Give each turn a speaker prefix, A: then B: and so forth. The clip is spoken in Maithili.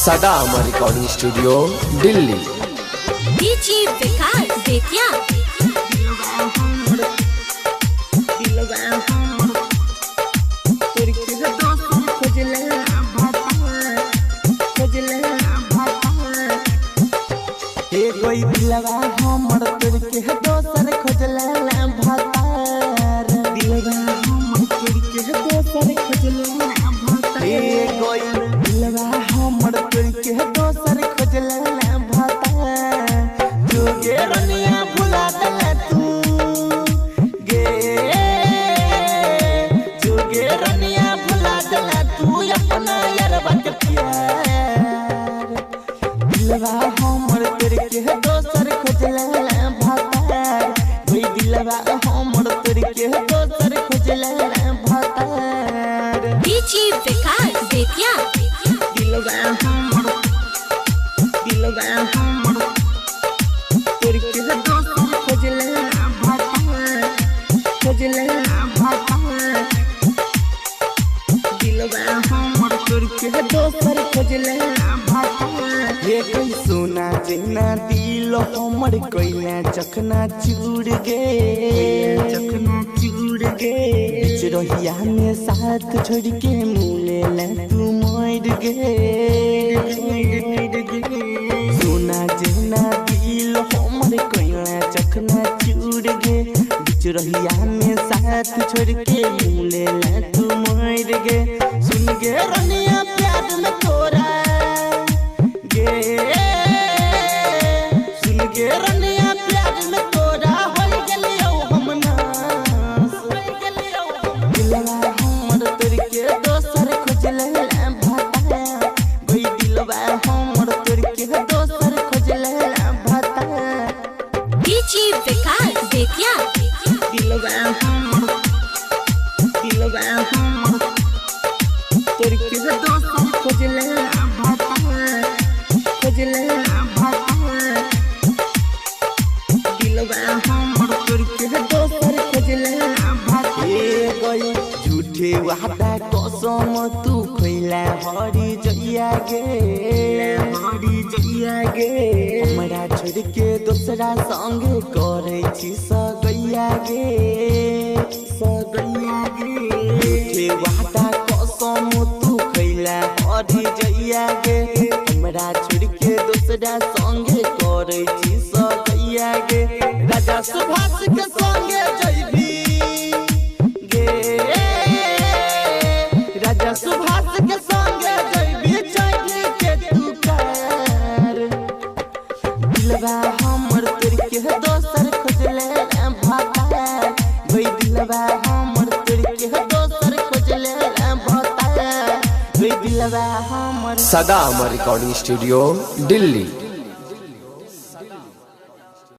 A: Sada Amar recording studio Delhi.
B: DJ Vikas Bettiah.
C: कोई दिलवा हमर तोड़ के दोसर खोजला भातार, दिलवा हमर तोड़ के दोसर खोजला भातार। हे कोई दिलवा हमर तोड़ के दोसर खोजला भातार। तू गे रनिया भुला देला तू गे, तू गे रनिया भुला देला तू अपना यारवा के प्यार। दिलवा हमर तोड़ के दोसर खोजला भातार, ओई दिलवा हमर तोड़ के दोसर खोजला भातार।
B: डीजे विकास बेतिया।
C: दिलवा हमर, दिलवा हमर तोड़ के दोसर खोजला भातार, खोजला भातार। दिलवा हमर तोड़ के दोसर खोजला भातार। हे कोई सोना जेना दिल हमर कोइला चखना चूर गे, चखना चूर गे। रहिया में साथ छोड़ के मुले ला तू मर गे। सोना जेना दिल हमर कोइला चखना चूर गे, बीच रहिया में साथ छोड़ के मुले ला तू मर गे। सुन गे रनिया प्यार में तोरा गे, सुन गे रनिया प्यार में तोरा हो गेलियो हम नास। दिलवा हमर तोड़ के दोसर खोजला भातार, ओई दिलवा हमर तोड़ के दोसर खोजला भातार।
B: डीजे विकास बेतिया।
C: दिलवा हमर, दिलवा हमर तोड़ के दोसर खोजला भातार, खोजला भातार। दिलवा हमर तोड़ के दोसर खोजला भातार। ए गई झूठे वादा कसम तू खइला हरी जइया गे, हरी जइया गे। हमरा छोड़ के दोसरा संगे करै छी सगैया गे, सगैया गे। झूठे वादा कसम तू खइला हरी जइया गे, हमरा छोड़ के दोसरा संगे करै छी सगैया गे। राजा सुभाष के संगे जइबी गे, राजा सुभाष के संगे जइबी चढ़ के तू कार। दिलवा हमर तोड़ के दोसर खोजले भातार, ओई दिलवा हमर तोड़ के दोसर खोजले भातार, ओई दिलवा हमर।
A: Sada Amar recording studio Delhi.